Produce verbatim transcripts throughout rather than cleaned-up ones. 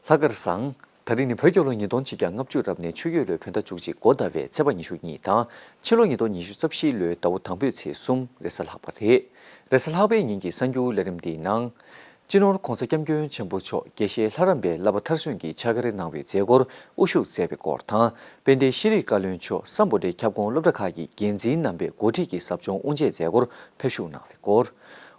ལྷག་དཀར་བཟང་། ད་རིང་ནི་བོད་རྒྱལ་ལོ་ཉིས་སྟོང་ཆིག་བརྒྱ་ལྔ་བཅུ་རབ་གནས་ཆུ་ཡོས་ལོའི་བོད་ཟླ་བཅུ་གཅིག་འགོ་ཟླ་བའི་ཚེས་པ་ཉི་ཤུ་གཉིས་དང་། ཕྱི་ལོ་ཉིས་སྟོང་ཉི་ཤུ་རྩ་བཞིའི་ལོའི་ཟླ་བ་དང་པོའི་ཚེས་གསུམ་རེས་གཟའ་ལྷག་པ་རེད། རེས་གཟའ་ལྷག་པའི་ཉིན་གྱི་གསར་འགྱུར་ལས་རིམ་འདིའི་ནང་། སྤྱི་ནོར་༧གོང་ས་༧སྐྱབས་མགོན་ཆེན་པོ་མཆོག་དགེ་བཤེས་ལྷ་རམས་པའི་བསླབ་པ་མཐར་སོན་གྱི་ཕྱག་འཁྱེར་གནང་བའི་མཛད་སྒོར་དབུ་བཞུགས་མཛད་པའི་སྐོར་དང་། དཔལ་ལྡན་ཤེས་རིག་བཀའ་བློན་མཆོག་སམ་བྷོ་ཊའི་ཁྱབ་ཁོངས་སློབ་གྲྭ་ཁག་གི་འགན་འཛིན་རྣམ་པའི་འགོ་ཁྲིད་ཀྱི་ཟབ་སྦྱོང་དབུ་འབྱེད་མཛད་སྒོར་ཕེབས་བཞུགས་གནང་བའི་སྐོར།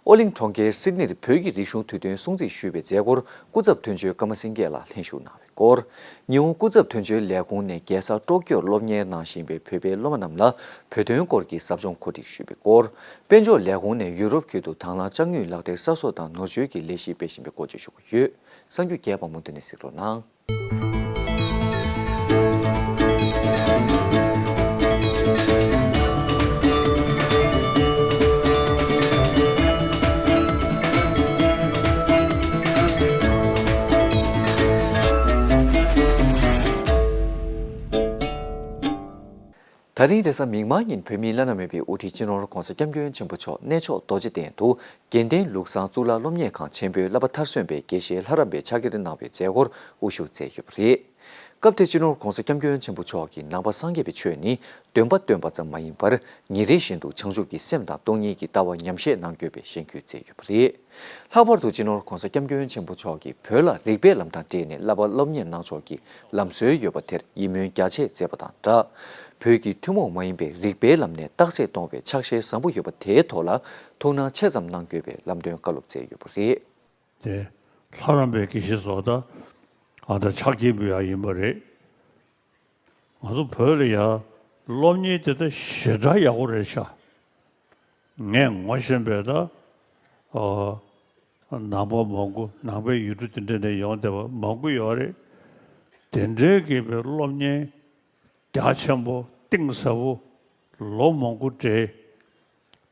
ཨོ་གླིང་གྲོང་ཁྱེར་སིད་ནིར་བོད་ཀྱི་རིག་གཞུང་དུས་སྟོན་སྲུང་བརྩི་ཞུས་པའི་མཛད་སྒོར་སྐུ་ཚབ་དོན་གཅོད་ཀརྨ་སེང་གེ་ལགས་ལྷན་ཞུགས་གནང་བའི་སྐོར། ཉི་ཧོང་སྐུ་ཚབ་དོན་གཅོད་ལས་ཁུངས་ནས་རྒྱལ་ས་ཀྲོ་ཀྱོར་སློབ་གཉེར་གནང་བཞིན་པའི་བོད་པའི་སློབ་མ་རྣམས་ལ་བོད་དོན་སྐོར་གྱི་ཟབ་སྦྱོང་གོ་སྒྲིག་ཞུས་པའི་སྐོར། དཔལ་འབྱོར་ལས་ཁུངས་ནས་ཡུ་རོབ་ཁུལ་དུ་དང་བླངས་ལྕགས་དངུལ་ལག་དེབ་གསར་བཟོ་དང་ནོར་བཅོས་ཀྱི་ལས་གཞི་སྤེལ་བཞིན་པའི་སྐོར་བཅས་ཞུ་གི་ཡོད། གསར་འགྱུར་རྒྱས་པ་མུ་མཐུད་ནས་གཟིགས་རོགས་གནང་། ད་རིང་རེས་གཟའ་མིག་དམར་ཉིན་བོད་མིའི་བླ་ན་མེད་པའི་དབུ་ཁྲིད་སྤྱི་ནོར་༧གོང་ས་༧སྐྱབས་མགོན་ཆེན་པོ་མཆོག་གནས་མཆོག་རྡོ་རྗེ་གདན་དུ་དགེ་ལྡན་ལུགས་བཟང་གཙུག་ལག་སློབ་གཉེར་ཁང་ཆེན་པོའི་བསླབ་པ་མཐར་སོན་པའི་དགེ་བཤེས་ལྷ་རམས་པའི་ཕྱག་འཁྱེར་གནང་བའི་མཛད་སྒོར་དབུ་བཞུགས་མཛད་ཡོད་པ་རེད། སྐབས་དེར་སྤྱི་ནོར་༧གོང་ས་༧སྐྱབས་མགོན་ཆེན་པོ་མཆོག་གིས་ནང་པ་སངས་རྒྱས་པའི་ཆོས་ནི་འདོན་པ་བཏོན་པ་ཙམ་མ་ཡིན་པར་ཉིན་རེ་བཞིན་དུ་བྱང་ཆུབ་ཀྱི་སེམས་དང་སྟོང་ཉིད་ཀྱི་ལྟ་བ་ཉམས་བཞེས་གནང་དགོས་པའི་གཞེན་སྐུལ་མཛད་ཡོད་པ་རེད། ལྷག་པར་དུ་སྤྱི་ནོར་༧གོང་ས་༧སྐྱབས་མགོན་ཆེན་པོ་མཆོག་གིས་བོད་ལ་རིག་པའི་ལམ་དང་འབྲེལ་ནས་བསླབ་པ་སློབ་གཉེར་གནང་ཕྱོགས་ཀྱི་ལམ་སྲོལ་ཡོད་པ་དེར་ཡིད་སྨོན་རྒྱ་ཆེ་མཛད་པ་དང་སྦྲགས། བོད་ཀྱི་ཐུན་མོང་མ་ཡིན་པའི་རིག་པའི་ལམ་ནས་རྟགས་གསལ་གཏོང་བའི་ཕྱག་བཞེས་བཟང་པོ་ཡོད་པ་དེའི་ཐོག་ལ་ཐུགས་སྣང་ཆེ་ཙམ་གནང་དགོས་པའི་ལམ་སྟོན་བཀའ་སློབ་མཛད་ཡོད་པ་རེད། དེ་ལྷ་རམས་པའི་དགེ་བཤེས་ཚོ་ད་ཨ་ད་ཕྱག་སྐྱིད་པོ་ཡང་ཡིན་པ་རེད། ང་ཚོ་བོད་ལ་ཡ་སློབ་གཉེར་དེ་ད་ཞེ་དྲག་ཡག་པོ་རེད་ཤག་ངས་ངོ་ཤེས་པའི་ད་ཨ་ནང་པ་མང་པོ་ནང་པའི་ཡུལ་གྲུ་དེ་འདྲ་ནས་ཡོང་བསྡད་པ་མང་པོ་ཡོད་རེད། དེ་འདྲའི་གི་པའི་སློབ་གཉེར་རྒྱ་ཆེན་པོ་གཏིང་ཟབ་པོ་ལོ་མང་པོ་འབྲེལ།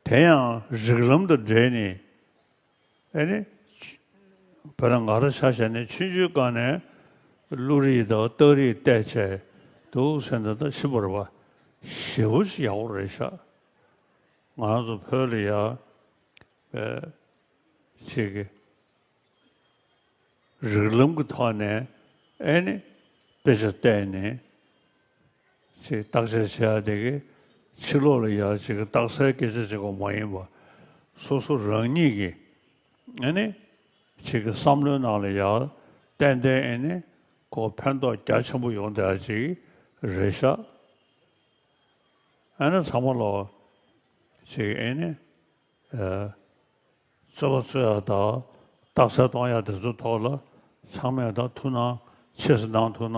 དེ་ཡང་རིགས་ལམ་དང་འབྲེལ་ནས། ཨེ་ནི། བོད་ལ་ང་རང་ཆ་བཞག་ནས་ཆུང་ཆུང་སྒང་ནས་བློ་རིག་དང་རྟགས་རིག་བལྟས་བྱས་འདུག་ཟེར་ན་ད་ཕྱི་པར་བ་ཞེ་པོ་ཞིག་ཡག་པོ་རེད་ཤག་ང་རང་ཚོ་བོད་ལ་ཡ་བས་ཅིག་གི་རིགས་ལམ་གྱི་ཐོག་ནས་ཨེ་ནི་དཔེ་ཆ་བལྟས་ནས། ཅིག་བརྟག་དཔྱད་བྱེད་ཡ་དེ་གི་ཕྱི་ལོགས་ལ་ཡ་ཅིག་རྟགས་གསལ་སྐད་ཆ་ཅིག་གོ་མ་ཡིན་པ། སོ་སོ་རང་ཉིད་ཀྱི་ཨ་ནི་ཅིག་གི་བསམ་བློའི་ནང་ལ་ཡ་ཏན་ཏན་ཨ་ནི་ཁོ་ཕན་ཐོགས་རྒྱ་ཆེན་པོ་ཡོང་བསྡད་ཡ་ཅིག་རེད་ཤག་ཨ་ནི་ཚང་མ་ལོ་ཅིག་ཨ་ནི། རྩོད་པ་རྩོད་ཡག་དང་རྟགས་གསལ་གཏོང་ཡག་དེ་ཚོའི་ཐོག་ལ་ཚང་མས་ད་ཐུགས་སྣང་ཆེ་ཙམ་གནང་ཐུབ་ན་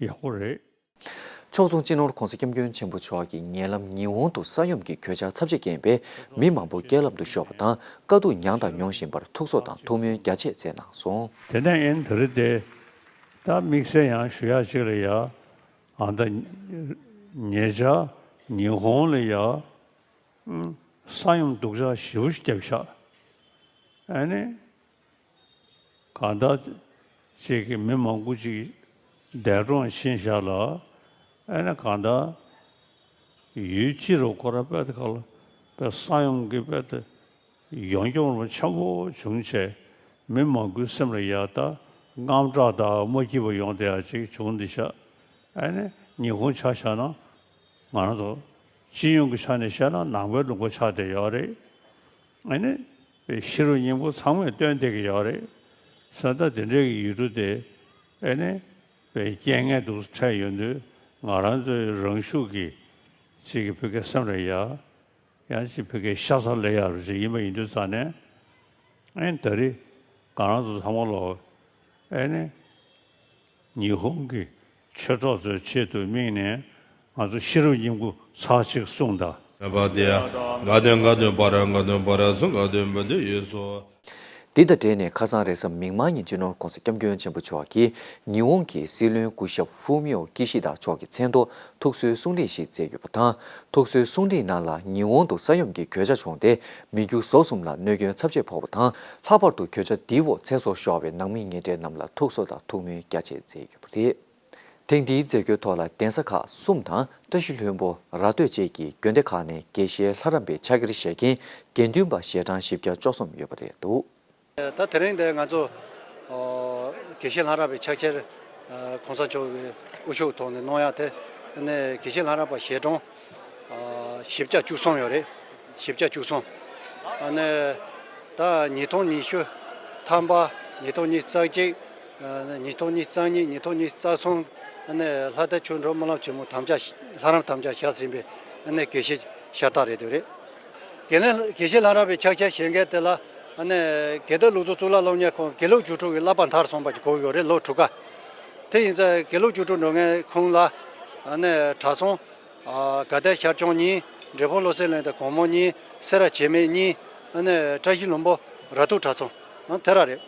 ཡག་པོ་རེད། ཕྱོགས་མཚུངས་སྤྱི་ནོར་༧གོང་ས་༧སྐྱབས་མགོན་ཆེན་པོ་མཆོག་གིས་ཉེ་ལམ་ཉི་ཧོང་དུ་ས་ཡོམ་གྱི་གོད་ཆག་ཚབས་ཆེ་རྐྱེན་པས་མི་མང་པོ་རྐྱེན་ལམ་དུ་ཤོར་བ་དང་དཀའ་སྡུག་མྱངས་དང་མྱོང་བཞིན་པར་ཐུགས་གསོ་དང་ཐུགས་སྨོན་རྒྱ་ཆེ་མཛད་གནང་སོང་། དེ་ནས་ཨེན་དེ་རིང་དེ་ད་དམིགས་བསལ་ཡང་ཞུ་ཡག་ཅིག་ལ་ཡ་ཨ་ད་ཉེ་ཆར་ཉི་ཧོང་ལ་ཡ། ས་ཡོམ་སྡུག་ཅག་ཞེ་པོ་ཞིག་བརྒྱབ་ཤག་ཨ་ནི། གང་ལྟར་ཅིག་གི་མི་མང་པོ་ཅིག་འདས་གྲོངས་ཕྱིན་ཤག་ལ། ཨ་ནི་གང་ལྟར་ཡུལ་སྤྱི་རུ་ཁོ་ར་དཔེ་དེ་ག་ལ་དཔེ་ས་ཡོམ་གི་དཔེ་དེ་ཡོངས་གྱོང་རོ་ཆེན་པོ་བྱུང་བྱས་མི་མང་པོའི་སེམས་ལ་ཡ་ད་དངངས་སྐྲག་དང་མ་སྐྱིད་པ་ཡོང་བསྡད་ཡ་ཅིག་བྱུང་འདི་ཤག་ཨ་ནི་ཉི་ཧོང་ཆ་བཞག་ན་ང་རང་ཚོ་སྤྱི་ཡོངས་ཀྱི་ཆ་ནས་བཤད་ན་ནང་པའི་ལུང་པ་ཆགས་བསྡད་ཡོད་རེད། ཨ་ནི་ཤེས་རབ་སྙིང་པོ་ཚང་མས་སྟོན་བསྡད་ཀྱི་ཡོད་རེད། ས་ད་དེ་འདྲའི་གི་ཡུལ་གྲུ་དེ་ཨ་ནི་རྐྱེན་ངན་འདུག་འཕྲད་ཡོང་དུས་ང་རང་ཚོའི་རང་ཤུགས་ཀྱིས་ཅིག་གི་བོད་སྐད་སེམས་ལ་ཡ། ཡང་ཅིག་བོད་སྐད་ཤ་ཚ་ལས་ཡག་རུ་ཅིག་ཡིན་པ་ཡིན་དུས་ཙང་ནས་ཨེ་ད་རེས་ང་རང་ཚོ་ཚང་མ་ལོ་ཨེ་ནི་ཉི་ཧོང་གི་ཆོས་གྲོགས་ཚོའི་ཆེད་དུ་དམིགས་ནས་ང་ཚོ་ཤེས་རབ་སྙིང་པོ་ཚར་གཅིག་གསུངས་དང་། ཡ་པ་དེ་ཡ། ག་དོན་ག་དོན་པ་ར་ག་དོན་པ་ར་སུ་ག་དོན་པ་དེ་ཡོད་སོ། འདི་དང་འབྲེལ་ནས་ཁ་སང་རེས་གཟའ་མིག་དམར་ཉིན་སྤྱི་ནོར་༧གོང་ས་༧སྐྱབས་མགོན་ཆེན་པོ་མཆོག་གིས་ཉི་ཧོང་གི་སྲིད་བློན་སྐུ་ཞབས་ཧྥུ་མིའོ་ཀི་ཤི་ད་མཆོག་གི་མཚན་ཐོག་ཐུགས་གསོའི་གསུང་འཕྲིན་ཞིག་བསྩལ་ཡོད་པ་དང་། ཐུགས་གསོའི་གསུང་འཕྲིན་ནང་ལ་ཉི་ཧོང་དུ་ས་ཡོམ་གྱི་གོད་ཆག་བྱུང་སྟེ་མི་རྒྱུ་ཟོག་གསུམ་ལ་གནོད་སྐྱོན་ཚབས་ཆེ་ཕོག་པ་དང་། ལྷག་པར་དུ་གོད་ཆག་འདིའི་འོག་ཚེ་སྲོག་ཤོར་བའི་ནང་མི་ངན་འབྲེལ་རྣམས་ལ་ཐུགས་གསོ་དང་ཐུགས་སྨོན་རྒྱ་ཆེ་མཛད་ཡོད་པ་རེད། ཐེངས་འདིའི་མཛད་སྒོའི་ཐོག་ལ་གདན་ས་ཁག་གསུམ་དང་བཀྲ་ཤིས་ལྷུན་པོ་ར་སྟོད་བཅས་ཀྱི་དགོན་སྡེ་ཁག་ནས་དགེ་བཤེས་ལྷ་རམས་པའི་ཕྱག་འཁྱེར་བཞེས་མཁན་དགེ་འདུན་པ་ཞལ་གྲངས་བཞི་བརྒྱ་བཅུ་གསུམ་ཡོད་པ་རེད་འདུག་ད་དེ་རིང་འདི་ང་ཚོ་ཨོ་ དགེ་བཤེས་ལྷ་རམས་པའི་ཕྱག་འཁྱེར་ཨ་གོང་ས་མཆོག་གི་དབུ་བཞུགས་ཐོག་ནས་གནང་ཡ་དེ་ཨ་ནི་དགེ་བཤེས་ལྷ་རམས་པ་ཞལ་གྲངས་ཨ་བཞི་བརྒྱ་བཅུ་གསུམ་ཡོད་རེད། བཞི་བརྒྱ་བཅུ་གསུམ། ཨ་ནི་ད་ཉིས་སྟོང་ཉི་ཤུ་ཐམ་པ། ཉིས་སྟོང་ཉི་ཤུ་རྩ་གཅིག་ཨ་ནི་ཉིས་སྟོང་ཉི་ཤུ་རྩ་གཉིས། ཉིས་སྟོང་ཉི་ཤུ་རྩ་གསུམ། ཨ་ནི་ལྷ་ལྡན་ཆོས་འབྱོར་སྨོན་ལམ་ཆེན་མོ་དམ་བཅའ་ལྷ་རམས་དམ་བཅའ་བཞག་ཟིན་པའི་ཨ་ནི་དགེ་བཤེས་ཤ་སྟག་རེད་འདུག་རེད། དགེ་ལས་དགེ་བཤེས་ལྷ་རམས་པའི་ཕྱག་འཁྱེར་བཞེས་མཁན་དེ་ལ་ཨ་ནི་དགེ་ལྡན་ལུགས་གཙོ་གཙུག་ལག་སློབ་གཉེར་ཁང་དགེ་ལུགས་རྒྱུགས་སྤྲོད་ཀྱི་བསླབ་པ་མཐར་སོན་པ་ཞིག་དགོས་ཀྱི་ཡོད་རེད། ལོ་དྲུག་ཀ། དེ་ཡིན་ཙང་དགེ་ལུགས་རྒྱུགས་སྤྲོད་འགྲོ་མཁན་ཁོང་ལ་ཨ་ནི་གྲྭ་ཚང་ཨ་དགའ་ལྡན་ཤར་སྐྱོང་གཉིས། འབྲས་སྤུངས་བློ་གསལ་གླིང་དང་གོང་མ་གཉིས། སེ་ར་བྱེས་སྨད་གཉིས། ཨ་ནི་བཀྲ་ཤིས་ལྷུན་པོ་ར་ཐུག་གྲྭ་ཚང་། ཨ་དེ་ར་རེད།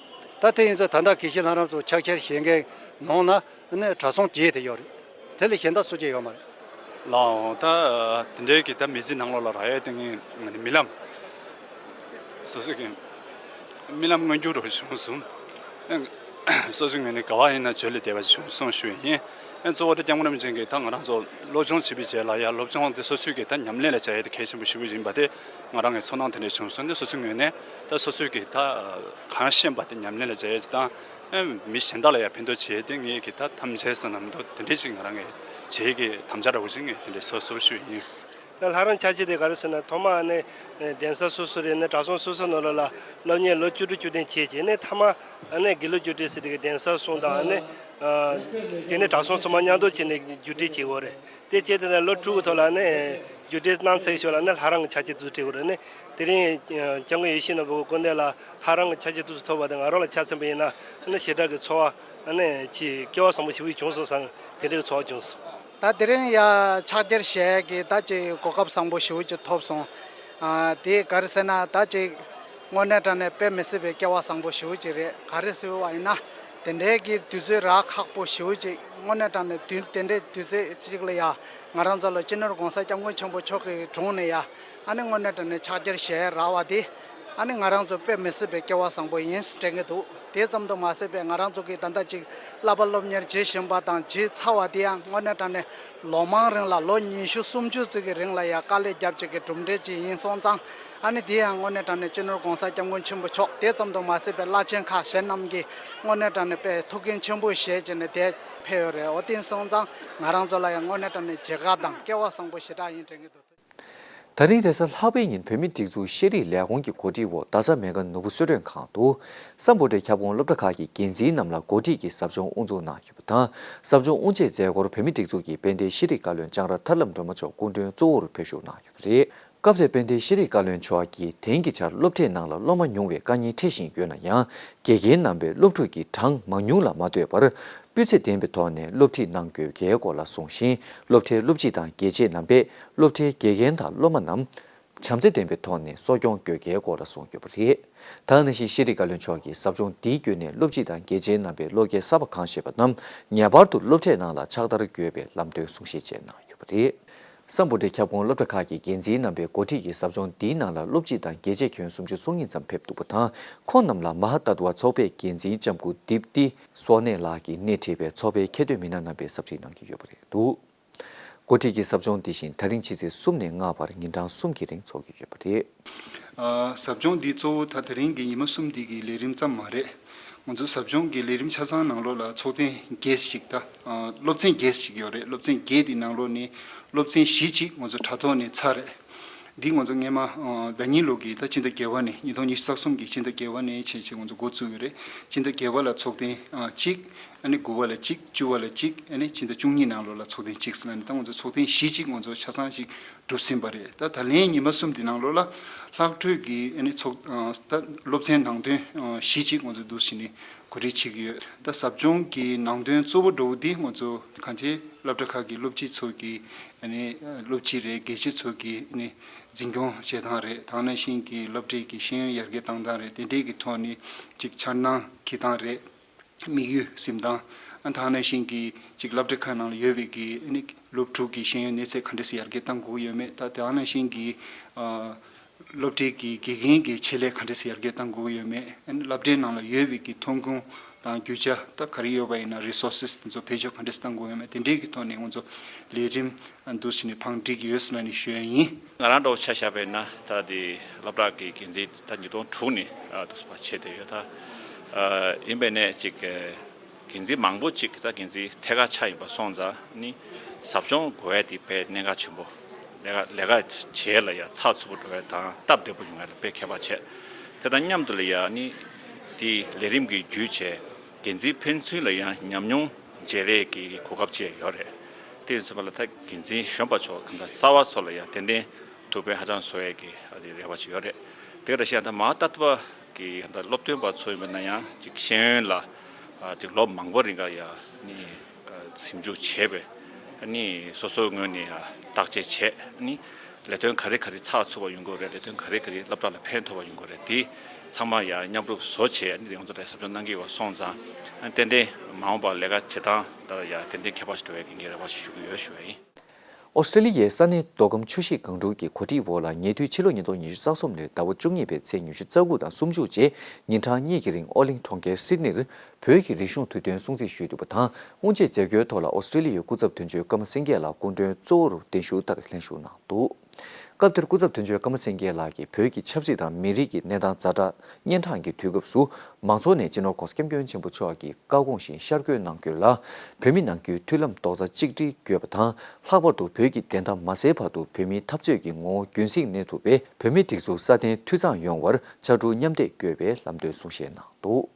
ད་དེ་ཡིན་ཙང་ད་ལྟ་དགེ་བཤེས་ལྷ་རམས་ཚོ་ཕྱག་འཁྱེར་བཞེས་མཁན་ནང་ན་ཨ་ནི་གྲྭ་ཚང་བརྒྱད་དེ་ཡོད་རེད། དེ་ལས་གཞན་དག་སུ་གཅིག་ཡོད་མ་རེད། ལགས་འོང་། ད་དེ་འདྲའི་གི་ད་མི་ཚེ་ནང་ལོགས་ལ་རག་ཡས་དེ་ངས་ང་ནི་རྨི་ལམ། སོ་སོའི་གི་རྨི་ལམ་མངོན་འགྱུར་རུ་བྱུང་སོང་། སོ་སོའི་ངོས་ནས་ག་བ་ཡིན་ན་བརྗོད་ལས་འདས་པ་ཞིག་བྱུང་སོང་ཞུ་ཡིན། ཨེ་གཙོ་བོ་དེ་སྐྱབས་མགོན་རིན་པོ་ཆེ་གིས་ད་ང་རང་ཚོ་སློབ་སྦྱོང་བྱེད་པའི་རྗེས་ལ་ཡང་སློབ་སྦྱོང་དེ་སོ་སོའི་གི་ད་ཉམས་ལེན་ལ་བྱ་ཡས་དེ་གལ་ཆེན་པོ་ཞེ་པོ་ཡིན་པ་དེ་ང་རང་གི་ཚོར་སྣང་དེ་འདྲ་བྱུང་སོང་། དེ་སོ་སོའི་ངོས་ནས་ད་སོ་སོའི་གི་ད་གང་ཤེས་པ་དེ་ཉམས་ལེན་ལ་བྱ་ཡས་དང་། ཨེ་མི་གཞན་དག་ལ་ཡང་ཕན་ཐོགས་བྱེད་དེ་ངས་གི་ད་ཐམས་ཅད་བསོད་ནམས་འདུག་དེ་འདྲས་ཅིག་ང་རང་གི་བྱེད་ཀྱི་དམ་བཅའ་འདྲ་བོ་ཅིག་ངས་དེ་འདྲས་བཟོ་བཟོ་ཞུ་ཡིན། ད་ལྷ་རམས་ཕྱག་འཁྱེར་དེ་ག་རེ་ཟེར་ན། ཐོག་མ་ཨ་ནི་གདན་ས་སོ་སོ་རེད་ན་གྲྭ་ཚང་སོ་སོ་ནང་ལོགས་ལ་སློབ་གཉེར་ལོ་བཅུ་དྲུག་བཅུ་བདུན་བྱས་རྗེས་ནས་མཐའ་མ་ཨ་ནི་དགེ་ལུགས་རྒྱུགས་སྤྲོད་ཟེར་དེ་གི་གདན་ས་གསུམ་དང་ཨ་ནི་དེ་ནས་གྲྭ་ཚང་ཚང་མ་མཉམ་དུ་བྱས་ནས་རྒྱུགས་སྤྲོད་བྱེད་དགོས་རེད། དེ་བྱས་དེ་ནས་ལོ་དྲུག་གི་ཐོག་ལ་ཨ་ནི་རྒྱུགས་སྤྲོད་གནང་ཚར་ཞོར་ལ་ཨ་ནི་ལྷ་རམས་ཀྱི་ཕྱག་འཁྱེར་འཛུགས་སྤྲད་དགོས་རེད། ཨ་ནི་དེ་རིང་སྐྱབས་མགོན་ཡིད་བཞིན་ནོར་བུ་སྐུ་མདུན་ལ་ལྷ་རམས་ཀྱི་ཕྱག་འཁྱེར་དེ་ཚོ་ཐོབ་པ་དེ་ང་རང་ལ་ཆ་མཚོན་པ་ཡིན་ན་ཨ་ནི་ཞེ་དྲག་གི་ཚོར་བ་ཨ་ནི་ཅིག་སྐལ་བ་བཟང་པོ་ཞེ་པོ་ཞིག་བྱུང་སོང་བསམ་དེ་འདྲའི་ཚོར་བ་བྱུང་སོང་། ད་དེ་རིང་ཡ་ཕྱག་འཁྱེར་བཞེས་ཀྱི་ད་ཅིག་གོ་སྐབས་བཟང་པོ་ཞེ་པོ་ཅིག་ཐོབ་སོང་། ཨ་དེ་ག་རེ་ཟེར་ན་ད་ཅིག་དངོས་གནས་དྲང་གནས་དཔེ་མི་སྲིད་པའི་སྐལ་བ་བཟང་པོ་ཞེ་པོ་ཅིག་རེད། ག་རེ་ཟེར་བ་ཡིན་ན་དེ་འདྲའི་གི་དུས་ཚོད་རག་ཁག་པོ་ཞེ་པོ་ཅིག་དངོས་གནས་དྲང་གནས་དུས་དེ་འདྲའི་དུས་ཚོད་ཅིག་ལ་ཡ་ང་རང་ཚོ་ལ་སྤྱི་ནོར་༸གོང་ས་༸སྐྱབས་མགོན་ཆེན་པོ་མཆོག་གི་དྲུང་ནས་ཡ། ཨ་ནི་དངོས་གནས་དྲང་གནས་ཕྱག་འཁྱེར་བཞེས་རག་པ་དེ་ཨ་ནི་ང་རང་ཚོ་དཔེ་མི་སྲིད་པའི་སྐལ་བ་བཟང་པོ་ཡིན་དྲན་གྱི་འདུག་དེ་ཙམ་དུ་མ་ཟད་པའི་ང་རང་ཚོ་གིས་ད་ལྟ་ཅིག་བསླབ་པ་སློབ་གཉེར་བྱེད་བཞིན་པ་དང་བྱེད་ཚར་བ་དེ་ཡང་དངོས་གནས་དྲང་གནས་ལོ་མང་རིང་ལ་ལོ་ཉི་ཤུ་སུམ་ཅུ་ཙམ་གྱི་རིང་ལ་ཡང་དཀའ་ལས་བརྒྱབ་ཅིག་གི་གྲུབ་འབྲས་ཅིག་ཡིན་སོང་ཙང་ཨ་ནི་དེ་ཡང་དངོས་གནས་དྲང་གནས་སྤྱི་ནོར་༸གོང་ས་༸སྐྱབས་མགོན་ཆེན་པོ་མཆོག་དེ་ཙམ་དུ་མ་ཟད་པའི་བླ་ཆེན་ཁག་གཞན་རྣམས་ཀྱིས་དངོས་གནས་དྲང་གནས་དཔེ་ཐུགས་འགན་ཆེན་པོ་བཞེས་བྱས་ནས་དེ་ཕེབས་ཡོད་རེད། འོ་དེ་སོང་ཙང་ང་རང་ཚོ་ལ་ཡང་དངོས་གནས་དྲང་གནས་བརྗེད་དཀའ་དང་སྐལ་བ་བཟང་པོ་ཞེ་དྲག་ཡིན་དྲན་གྱི་འདུག་ད་རིང་རེས་གཟའ་ལྷག་པའི་ཉིན་བོད་མིའི་སྒྲིག་འཛུགས་ཤེས་རིག་ལས་ཁུངས་ཀྱི་གོ་སྒྲིག་འོག་རྡ་ས་མེག་གྷ་ནོར་བུ་གསོལ་མགྲོན་ཁང་དུ་སམ་བྷོ་ཊའི་ཁྱབ་ཁོངས་སློབ་གྲྭ་ཁག་གི་འགན་འཛིན་རྣམས་ལ་གོ་སྒྲིག་གིས་ཟབ་སྦྱོང་དབུ་འཛུགས་གནང་ཡོད་པ་དང་། ཟབ་སྦྱོང་དབུ་འབྱེད་མཛད་སྒོར་བོད་མིའི་སྒྲིག་འཛུགས་ཀྱི་དཔལ་ལྡན་ཤེས་རིག་བཀའ་བློན་ལྕང་ར་ཐར་ལམ་སྒྲོལ་མ་མཆོག་སྐུ་མགྲོན་གཙོ་བོར་ཕེབས་བཞུགས་གནང་ཡོད་པ་རེད། སྐབས་དེར་དཔལ་ལྡན་ཤེས་རིག་བཀའ་བློན་མཆོག་གིས་དེང་གི་ཆར་སློབ་གྲྭའི་ནང་ལ་སློབ་མ་ཉུང་བའི་དཀའ་ངལ་འཕྲད་བཞིན་ཡོད་ན་ཡང་། དགེ་རྒན་རྣམ་པས་སློབ་ཕྲུག་གི་གྲངས་མང་ཉུང་ལ་མ་ལྟོས་པར། སྤུས་ཚད་ལྡན་པའི་ཐོག་ནས་སློབ་ཁྲིད་གནང་དགོས་གལ་སྐོར་ལ་གསུངས་ཤིང་། སློབ་གྲྭའི་སློབ་སྤྱི་དང་དགེ་ཆེ་རྣམ་པས་སློབ་གྲྭའི་དགེ་རྒན་དང་སློབ་མ་རྣམས་བྱམས་བརྩེ་ལྡན་པའི་ཐོག་ནས་གསོ་སྐྱོང་དགོས་གལ་སྐོར་ལ་གསུངས་ཡོད་པ་རེད། ད་ག་ནང་བཞིན་ཤེས་རིག་བཀའ་བློན་མཆོག་གིས་ཟབ་སྦྱོང་འདིའི་བརྒྱུད་ནས་སློབ་སྤྱི་དང་དགེ་ཆེ་རྣམ་པས་བློ་སྐྱེད་གསར་པ་གང་བཞེས་པ་རྣམས་ངེས་པར་དུ་སློབ་གྲྭའི་ནང་ལ་ཕྱག་བསྟར་དགོས་པའི་ལམ་སྟོན་གསུང་བཤད་བཅས་གནང་ཡོད་པ་རེད། སམ་བྷོ་ཊའི་ཁྱབ་ཁོངས་སློབ་གྲྭ་ཁག་གི་འགན་འཛིན་རྣམ་པའི་གོ་སྒྲིག་གིས་ཟབ་སྦྱོང་འདིའི་ནང་ལ་སློབ་སྤྱི་དང་དགེ་ཆེ་ཁྱོན་སུམ་ཅུ་སོ་གཉིས་ཙམ་ཕེབས་འདུག་པ་དང་། ཁོང་རྣམས་ལ་མ་ཧཱ་ཏཱ་ཏུ་བ་ཚོགས་པའི་འགན་འཛིན་ལྕམ་སྐུ་དིབ་ཏི་སོ་ནེ་ལགས་ཀྱིས་སྣེ་ཁྲིད་པའི་ཚོགས་པའི་མཁས་འདོན་མི་སྣ་རྣམ་པས་ཟབ་ཁྲིད་གནང་གི་ཡོད་པ་རེད་འདུག་འགོ་ཁྲིད་ཀྱི་ཟབ་སྦྱོང་འདི་བཞིན་ད་རིང་ཕྱི་ཚེས་གསུམ་ནས་ལྔ་བར་ཉིན་གྲངས་གསུམ་གྱི་རིང་འཚོགས་ཀྱི་ཡོད་པ་རེད། ཨ། ཟབ་སྦྱོང་འདི་གཙོ་བོ་ད་དེ་རིང་གི་ཉི་མ་གསུམ་འདི་གི་ལས་རིམ་ཙམ་མ་རེད། ང་ཚོ་ཟབ་སྦྱོང་གི་ལས་རིམ་ཆ་ཚང་ནང་ལོགས་ལ་ཚོགས་ཐེངས་བརྒྱད་ཅིག་ད། ཨ། སློབ་ཚན་བརྒྱད་ཅིག་ཡོད་རེད། སློབ་ཚན་བརྒྱད་འདི་ནང་ལོགས་ནས་སློབ་ཚན་བཞི་ཅིག་ང་ཚོ་དྲ་ཐོག་ནས་ཚར་རེད། འདི་ང་ཚོ་སྔས་མ། ཨ། ཟླ་ཉིན་ལོ་གི་ད་སྤྱི་ཟླ་བརྒྱད་པ་ནས་ཉིས་སྟོང་ཉི་ཤུ་རྩ་གསུམ་གི་སྤྱི་ཟླ་བརྒྱད་པ་ནས་བྱས་བྱས་ང་ཚོ་འགོ་བཙུགས་ཡོད་རེད། སྤྱི་ཟླ་བརྒྱད་པ་ལ་ཚོགས་ཐེངས་ཨ་གཅིག་ཨ་ནི་དགུ་པ་ལ་གཅིག་བཅུ་པ་ལ་གཅིག་ཨ་ནི་ཕྱི་ཟླ་བཅུ་གཉིས་ནང་ལོགས་ལ་ཚོགས་ཐེངས་གཅིག་ཟེར་ལ་ནི་ད་ང་ཚོ་ཚོགས་ཐེངས་བཞི་གཅིག་ང་ཚོ་ཆ་ཚང་ཞིག་གྲུབ་ཟིན་པ་རེད། ད་ད་ལན་ཉི་མ་གསུམ་འདི་ནང་ལོགས་ལ་ལྷག་འཕྲོས་ཀྱི་ཨ་ནི་ཚོགས་ཨ་ད་སློབ་ཚན་ནང་དོན་ཨ་བཞི་གཅིག་ང་ཚོ་འདུག་བྱས་ནས་གོ་སྒྲིག་བྱེད་ཀྱི་ཡོད། ད་ཟབ་སྦྱོང་གི་ནང་དོན་གཙོ་བོ་འདྲ་བོ་འདི་ང་ཚོ་གང་ཅི་སློབ་གྲྭ་ཁག་གི་སློབ་སྤྱི་ཚོ་གི་ཨ་ནི་སློབ་སྤྱི་རེད། དགེ་ཆེ་ཚོ་གི་ཨ་ནི་འཛིན་སྐྱོང་བྱེད་སྟངས་རེད། ད་ག་ནང་བཞིན་གྱི་སློབ་གྲྭའི་གི་ཤེས་ཡོན་ཡར་རྒྱས་གཏང་སྟངས་རེད། དེ་འདྲའི་གི་ཐོག་ནས་ཅིག་འཆར་སྣང་འཁྱེར་སྟངས་རེད། དམིགས་ཡུལ་འཛིན་སྟངས། ཨ་ད་ག་ནང་བཞིན་གྱི་ཅིག་སློབ་གྲྭ་ཁག་ནང་ལ་ཡོད་པའི་གི་ཨ་ནི་སློབ་ཕྲུག་གི་ཤེས་ཡོན་གནས་ཚད་ག་འདྲ་སེ་ཡར་རྒྱས་གཏང་དགོས་ཀྱི་ཡོད་མེད། ད་དེ་ག་ནང་བཞིན་གྱི་ཨ་སློབ་གྲྭའི་གི་དགེ་རྒན་གྱི་ཆེད་ལས་ག་འདྲ་སེ་ཡར་རྒྱས་གཏང་དགོས་ཀྱི་ཡོད་མེད། ཨ་ནི་སློབ་གྲྭའི་ནང་ལ་ཡོད་པའི་གི་ཐོན་ཁུངས་དང་རྒྱུ་ཆ་ད་ག་རེ་ཡོད་པ་ཡིན་ན་རི་སོར་སེས་དེ་ཚོ་བེད་སྤྱོད་ག་འདྲ་སེ་གཏང་དགོས་ཀྱི་ཡོད་མེད། དེ་འདྲའི་གི་ཐོག་ནས་ང་ཚོ་ལས་རིམ་འདུག་བྱས་ནས་བང་སྒྲིག་ཡོད་ཟེར་ནས་ཞུ་ཡ་ཡིན། ང་རང་འདྲ་བོ་ཆ་བཞག་པ་ཡིན་ན་ད་དེ་སློབ་གྲྭ་གི་འགན་འཛིན་ད་ཉིས་སྟོང་དྲུག་ནས་ཨ་འདུག་སེ་བྱས་བསྡད་ཡོད། ད་ཨ་ཡིན་པས་ནས་ཅིག་ཨ་ འགན་འཛིན་མང་པོ་ཅིག་ད་འགན་འཛིན་ཐད་ཀར་ཆགས་ཡིན་པ་སོང་ཙང་ནི་ཟབ་སྦྱོང་དགོས་ཡ་དེ་དཔེ་གནད་འགག་ཆེན་པོ། ལས་ཀ་ལས་ཀ་བྱེད་ལ་ཡ་ཚགས་ཚུད་པོ་འགྲོ་ཡ་དང་སྟབས་བདེ་པོ་ཡོང་ཡ་ལ་དཔེ་ཁྱད་པར་ཆེ། དེ་དང་མཉམ་དུ་ལ་ཡ་ནི་དེ་ལས་རིམ་གྱི་བརྒྱུད་བྱས་འགན་འཛིན་ཕན་ཚུན་ལ་ཡང་ཉམས་མྱོང་བརྗེ་རེས་ཀྱི་གོ་སྐབས་བཅས་ཡོད་རེད། དེ་ཡིན་ཙང་ལ་ད་འགན་འཛིན་གཞོན་པ་ཚོ་གང་ལྟར་གསར་བ་ཚོ་ལ་ཡང་ཏན་ཏན་ཐུགས་ཕན་ཧ་ཅང་གསོ་ཡས་ཀྱི་ཨ་དེ་རེ་བ་ཅིག་ཡོད་རེད། དེ་ག་རེ་བཤད་ན་ད་མ་ལྟ་བ་གི་ད་སློབ་སྟོན་པ་ཚོ་ཡིན་པ་ན་ཡང་ཅིག་ཤེས་ཡོན་ལ་ཨ་ཅིག་ལོ་མང་པོ་རིང་ག་ཡ་ནི་ཞིབ་འཇུག་བྱས་པས་ནི་སོ་སོའི་ངོས་ནས་ཡ་བརྟག་དཔྱད་བྱས་ནི་ལས་དོན་ག་རེ་ག་རེ་ཚགས་ཚུད་པ་ཡོང་དགོས་རེད། ལས་དོན་ག་རེ་ག་རེ་སློབ་གྲྭ་ལ་ཕན་ཐོགས་པ་ཡོང་དགོས་རེད། དེ་ཚང་མ་ཡ་མཉམ་རུབ་བཟོ་བྱས་ནི་ཡོངས་རྫོགས་ལ་ཟབ་སྦྱོང་གནང་གི་ཡོད་སོང་ཙང་ཏན་ཏན་མ་འོངས་པར་ལས་ཀ་བྱེད་སྟངས་ད་ཡ་ཏན་ཏན་ཁྱད་པར་ཞིག་འགྲོ་བའི་གི་ངས་རེ་བ་ཞུ་གི་ཡོད་ཞུ་བ་ཡིན། ཨོ་སི་ཀྲི་ལི་ཡའི་ས་གནས་མདོ་ཁམས་ཆུ་བཞི་སྒང་དྲུག་གི་གོ་སྒྲིག་འོག་ལ་ཉེ་དུས་ཕྱི་ལོ་ཉིས་སྟོང་ཉི་ཤུ་རྩ་གསུམ་ལོའི་ཟླ་བ་བཅུ་གཉིས་པའི་ཚེས་ཉི་ཤུ་རྩ་དགུ་དང་སུམ་ཅུ་བཅས་ཉིན་གྲངས་གཉིས་ཀྱི་རིང་ཨོ་གླིང་གྲོང་ཁྱེར་སིད་ནིར་བོད་ཀྱི་རིག་གཞུང་དུས་སྟོན་སྲུང་བརྩི་ཞུས་འདུག་པ་དང་། དབུ་འབྱེད་མཛད་སྒོའི་ཐོག་ལ་ཨོ་སི་ཀྲི་ལི་ཡའི་སྐུ་ཚབ་དོན་གཅོད་ཀརྨ་སེང་གེ་ལགས་སྐུ་མགྲོན་གཙོ་བོར་གདན་ཞུ་ལྟར་ལྷན་ཞུགས་གནང་འདུག་སྐབས་དེར་སྐུ་ཚབ་དོན་གཅོད་ཀརྨ་སེང་གེ་ལགས་ཀྱིས་བོད་ཀྱི་ཆབ་སྲིད་དང་མི་རིགས་ཀྱི་གནས་སྟངས་ཛ་དྲག་སྙན་གྲགས་ཀྱི་དུས་སྐབས་སུ། མང་ཚོགས་ནས་སྤྱི་ནོར་༸གོང་ས་༸སྐྱབས་མགོན་ཆེན་པོ་མཆོག་གི་བཀའ་དགོངས་བཞིན་ཤར་བསྐྱོད་གནང་རྒྱུ་ལ། བོད་མི་ནང་ཁུལ་མཐུན་ལམ་རྡོག་རྩ་གཅིག་སྒྲིལ་དགོས་པ་དང་། ལྷག་པར་དུ་བོད་ཀྱི་བདེན་མཐའ་མ་གསལ་བར་དུ་བོད་མིའི་འཐབ་རྩོད་ཀྱི་ངོ་བོ་རྒྱུན་སྲིང་གནས་ཐུབ་པའི་བོད་མིའི་སྒྲིག་འཛུགས་སྲ་བརྟན་འཐུས་ཚང་ཡོང་བར་ཕྱར་གྲུ་མཉམ་འདེགས་དགོས་པའི་ལམ་སྟོན་གསུང་བཤད་གནང་འདུག་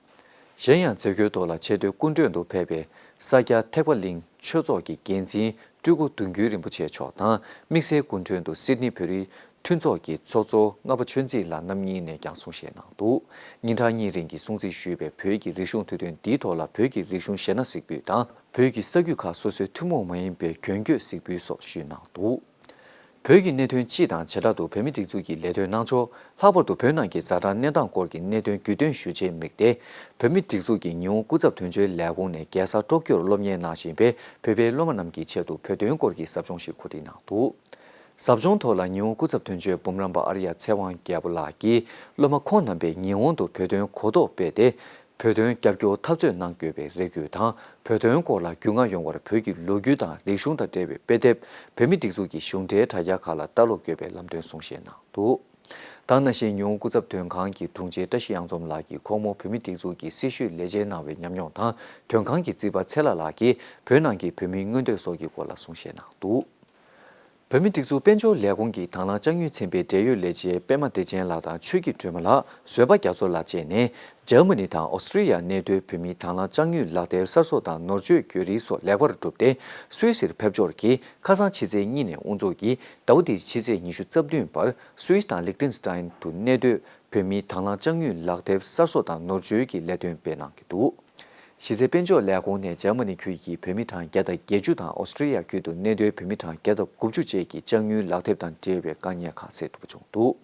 གཞན་ཡང་མཛད་སྒོའི་ཐོག་ལ་ཆེས་མཐོའི་སྐུ་མགྲོན་དུ་ཕེབས་པའི་ས་སྐྱ་ཐེག་པ་གླིང་ཆོས་ཚོགས་ཀྱི་འགན་འཛིན་སྤྲུལ་སྐུ་གདུང་རྒྱུད་རིན་པོ་ཆེ་མཆོག་དང་། དམིགས་བསལ་སྐུ་མགྲོན་དུ་སིད་ནི་བོད་རིགས་མཐུན་ཚོགས་ཀྱི་ཚོགས་གཙོ་རྔ་པ་ཆོས་འཛིན་ལགས་རྣམ་གཉིས་ནས་ཀྱང་གསུང་བཤད་གནང་འདུག་ཉིན་གྲངས་གཉིས་རིང་གི་སྲུང་བརྩི་ཞུས་པའི་བོད་ཀྱི་རིག་གཞུང་དུས་སྟོན་འདིའི་ཐོག་ལ་བོད་ཀྱི་རིག་གཞུང་གཞས་སྣ་གཟིགས་འབུལ་དང་། བོད་ཀྱི་ས་རྒྱུད་ཁག་སོ་སོའི་ཐུན་མོང་མ་ཡིན་པའི་གྱོན་གོས་གཟིགས་འབུལ་སོགས་ཞུས་གནང་འདུག་བོད་ཀྱི་གནད་དོན་སྤྱི་དང་བྱེ་བྲག་ཏུ་བོད་མིའི་སྒྲིག་འཛུགས་ཀྱི་ལས་དོན་གནང་ཕྱོགས། ལྷག་པར་དུ་བོད་ནང་གི་ཛ་དྲག་གནས་སྟངས་སྐོར་གྱི་གནད་དོན་རྒྱུས་སྟོན་ཞུ་ཆེད་དམིགས་ཏེ། བོད་མིའི་སྒྲིག་འཛུགས་ཀྱི་ཉི་ཧོང་སྐུ་ཚབ་དོན་གཅོད་ལས་ཁུངས་ནས་རྒྱལ་ས་ཊོག་ཀྱོར་སློབ་གཉེར་གནང་བཞིན་པའི་བོད་པའི་སློབ་མ་རྣམས་ཀྱི་ཆེད་དུ་བོད་དོན་སྐོར་གྱི་ཟབ་སྦྱོང་ཞིག་གོ་སྒྲིག་གནང་འདུག་ཟབ་སྦྱོང་ཐོག་ལ་ཉི་ཧོང་སྐུ་ཚབ་དོན་གཅོད་འབུམ་རམས་པ་ཨར་ཡ་ཚེ་དབང་རྒྱལ་པོ་ལགས་ཀྱིས་སློབ་མ་ཁོང་རྣམ་པས་ཉི་ཧོང་དུ་བོད་དོན་གོ་རྟོགས་སྤེལ་ཏེ། བོད་དོན་རྒྱབ་སྐྱོར་འཐབ་རྩོད་གནང་དགོས་པའི་རེ་སྐུལ་དང་། བོད་དོན་སྐོར་ལ་རྒྱུས་མངའ་ཡོང་བར་བོད་ཀྱི་ལོ་རྒྱུས་དང་རིག་གཞུང་དང་འབྲེལ་བའི་དཔེ་དེབ། བོད་མིའི་སྒྲིག་འཛུགས་ཀྱི་གཞུང་འབྲེལ་དྲ་རྒྱ་ཁག་ལ་ལྟ་ཀློག་དགོས་པའི་ལམ་སྟོན་གསུང་བཤད་གནང་འདུག་དེ་ནང་བཞིན་ཉི་ཧོང་སྐུ་ཚབ་དོན་ཁང་གི་དྲུང་ཆེ་བཀྲ་ཤིས་གཡང་འཛོམས་ལགས་ཀྱིས་ཁོང་མོ་བོད་མིའི་སྒྲིག་འཛུགས་ཀྱི་སྲི་ཞུས་ལས་བྱེད་གནང་བའི་ཉམས་མྱོང་དང་། དོན་ཁང་གི་རྩིས་པ་ཚེ་ལྷ་ལགས་ཀྱིས་བོད་ནང་གི་བོད་མིའི་མངོན་འདོད་སོགས་ཀྱི་སྐོར་ལ་གསུང་བཤད་གནང་འདུག་བོད་མིའི་སྒྲིག་འཛུགས་དཔལ་འབྱོར་ལས་ཁུངས་ཀྱི་དང་བླངས་ལྕགས་ཉུལ་ཚན་པའི་འབྲེལ་ཡོད་ལས་བྱེད་པད་མ་བདེ་ཆེན་ལགས་དང་ཆོས་སྐྱིད་སྒྲོལ་མ་ལགས། བཟོད་པ་རྒྱ་མཚོ་ལགས་བཅས་ནས། འཇར་མ་ནི་དང་ཨོ་སི་ཀྲི་ཡ་གནས་སྡོད་བོད་མིའི་དང་བླངས་ལྕགས་ཉུལ་ལག་དེབ་གསར་བཟོ་དང་ནོར་བཅོས་བརྒྱུད་རིམ་སོགས་ལེགས་པར་གྲུབ་སྟེ། སུད་སིར་ཕེབས་འབྱོར་གྱིས་ཁ་སང་ཕྱི་ཚེས་གཉིས་ནས་དབུ་འཛུགས་ཀྱིས་ཟླ་བ་འདིའི་ཕྱི་ཚེས་ཉི་ཤུ་རྩ་བདུན་བར་སུད་སི་དང་ལིག་ཏེན་སི་ཏན་དུ་གནས་སྡོད་བོད་མིའི་དང་བླངས་ལྕགས་ཉུལ་ལག་དེབ་གསར་བཟོ་དང་ནོར་བཅོས་ཀྱི་ལས་དོན་སྤེལ་གནང་གི་འདུག་གཞི་རྩའི་དཔལ་འབྱོར་ལས་ཁུངས་ནས་འཇར་མ་ནི་ཁུལ་གྱི་བོད་མི་གྲངས་བརྒྱ་དང་བརྒྱད་ཅུ་དང་ཨོ་སི་ཀྲི་ཡ་ཁུལ་དུ་གནས་སྡོད་བོད་མི་གྲངས་བརྒྱ་དང་དགུ་བཅུ་བཅས་ཀྱི་ལྕགས་ཉུལ་ལག་དེབ་དང་འབྲེལ་བའི་དཀའ་ངལ་ཁག་སེལ་ཐུབ་པ་བྱུང་འདུག་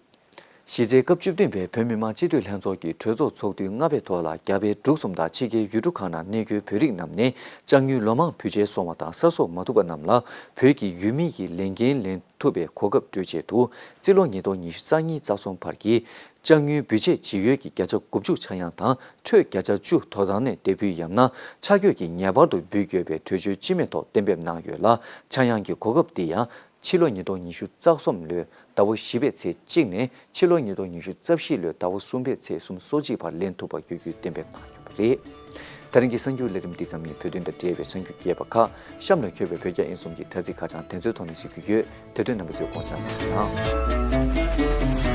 གཞི་རྩའི་སྐབས་བཅུ་བདུན་པའི་བོད་མི་མང་སྤྱི་འཐུས་ལྷན་ཚོགས་ཀྱི་གྲོས་ཚོགས་ཚོགས་དུས་ལྔ་པའི་ཐོག་ལ་རྒྱ་བལ་འབྲུག་གསུམ་དང་ཕྱི་རྒྱལ་ཡུལ་གྲུ་ཁག་ནང་གནས་འཁོད་བོད་རིགས་རྣམས་ནས་ལྕགས་ཉུལ་ལོ་མང་བེད་སྤྱོད་སོང་བ་དང་གསར་བཟོ་མ་ཐུབ་པ་རྣམས་ལ་བོད་ཀྱི་ཡུལ་མི་ཡིས་ལས་འགན་ལེན་ཐུབ་པའི་གོ་སྐབས་སྤྲོད་ཆེད་དུ། རྩིས་ལོ་ཉིས་སྟོང་ཉི་ཤུ་རྩ་གཉིས་རྩ་གསུམ་བར་གྱི་ལྕགས་ཉུལ་བེད་སྤྱོད་ཇི་ཡོད་ཀྱི་བརྒྱ་ཆ་དགུ་བཅུ་ཆག་ཡང་དང་ཁྲོད་བརྒྱ་ཆ་བཅུ་དོ་དམ་ནས་འདེད་འབུལ་ཡང་ན་ཆ་བགོས་ཀྱིས་ངེས་པར་དུ་འབུལ་དགོས་པའི་གྲོས་ཆོད་སྤྱི་མོས་ཐོག་གཏན་འབེབས་གནང་ཡོད་ལ། ཆག་ཡང་གི་གོ་སྐབས་འདི་ཡང་ཕྱི་ལོ་ཉིས་སྟོང་ཉི་ཤུ་རྩ་གསུམ་ལོའི་ཟླ་བ་བཞི་པའི་ཚེས་གཅིག་ནས་ཕྱི་ལོ་ཉིས་སྟོང་ཉི་ཤུ་རྩ་བཞི་ལོའི་ཟླ་བ་གསུམ་པའི་ཚེས་སུམ་ཅུ་སོ་གཅིག་བར་ལེན་ཐུབ་པ་དགོས་རྒྱུ་གཏན་འབེབས་གནང་ཡོད་པ་རེད། ད་རིང་གི་གསར་འགྱུར་ལས་རིམ་འདི་ཙམ་ཡིན། བོད་དོན་དང་འབྲེལ་བའི་གསར་འགྱུར་རྒྱས་པ་ཁག་གཤམ་ལ་འཁོད་པའི་བོད་རྒྱ་དབྱིན་གསུམ་གྱི་དྲ་ཚིགས་ཁ་བྱང་དེ་ཚོའི་ཐོག་ནས་གཟིགས་རྒྱུ་ཡོད། དེ་དོན་རྣམ་པ་ཚོས་དགོངས་འཇགས་གནང་རོགས་གནང་།